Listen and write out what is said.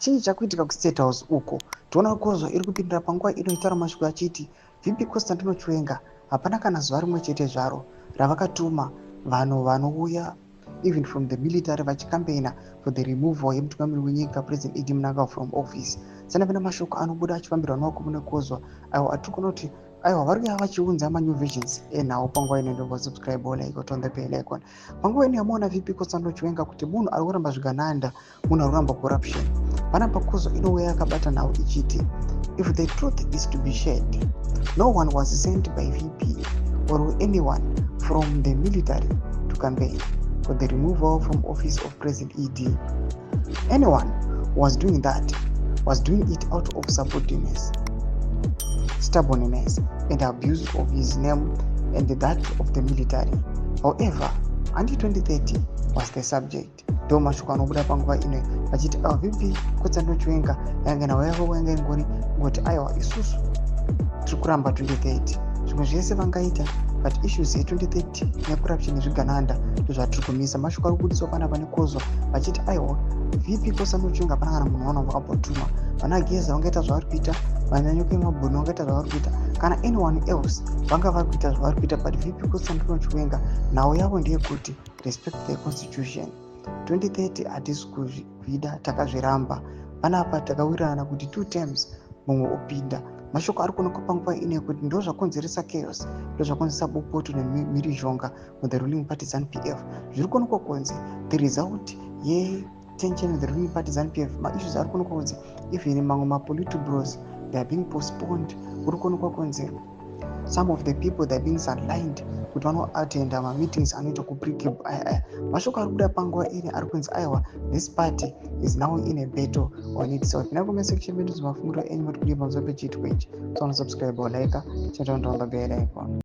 Chii chakuitika kuState House uko? Tiona kozwa iri kupindira panguva ino itaura mashoko achiti VP Constantino Chiwenga hapana kana zuva rimwe chete zvaro ravakatuma vanhu vanouya even from the military vachicampaigna for the removal yemutungamiri wenyika, President ED Mnangagwa, from office. Sanapinda mashoko anobuda achifambirwa nevakomana kozwa aiwa atiri kuona kuti aiwa vari kuya vachiunza manew visions enhau panguva ino. Ndobva subscribe, like, on the bell icon. Panguva ino yamuona VP Constantino Chiwenga kuti munhu ari kuramba zvigananda, munhu ari kuramba corruption. Panapa kozwa inouya yakabata nhau ichiti, "If the truth is to be shared, no one was sent by VP or anyone from the military to campaign for the removal from office of President ED. Anyone who was doing that was doing it out of subordinates, stubbornness and abuse of his name and that of the military. However, anti-2030 was the subject." Ndo mashoko anobuda panguva ino vachiti ava VP Constantino Chiwenga yange nhau yavo yanga ingori ngoti aiwa, isusu tiri kuramba 2030. Zvimwe zvese vangaita, but issues ye2030 necorruption nezvigananda ndozvatiri kumisa. Mashoko ari kubudiswa panapa nekozwa vachiti aiwa, VP Constantino Chiwenga hapana kana munhu wana vakambotuma. Vana Geza vangaita zvavari kuita, vana Nyokayemabhunu vangaita zvavari kuita, kana anyone else vanga vari kuita zvavari kuita, but VP Constantino Chiwenga nhau yavo ndeyekuti respect the constitution. 2030 hatisi kuida, takazviramba. Panapa takawirirana kuti two terms, mumwe opinda. Mashoko ari kuonekwa panguva ino yekuti ndo zvakonzeresa chaos, ndo zvakonzeresa bopoto nemhirizhonga muthe ruling party ZANU PF. Zviri kuonekwa kunzi the result yetension, the ruling party ZANU PF, maissues ari kuonekwa kunzi even mamwe mapolitburos, they are being postponed. Kuri kuonekwa kunzi some of the people, they are being sidelined kuti vanoatenda mameetings anoitwa kuPrecabe. Aya mashoko ari kubuda panguva ine ari kunzi aiwa, this party is now in a battle on itself. Ina comment section medu mafungiro enyu mati kudii pamusoro pechiitiko ichi. So subscribe or like, turn on the bell icon.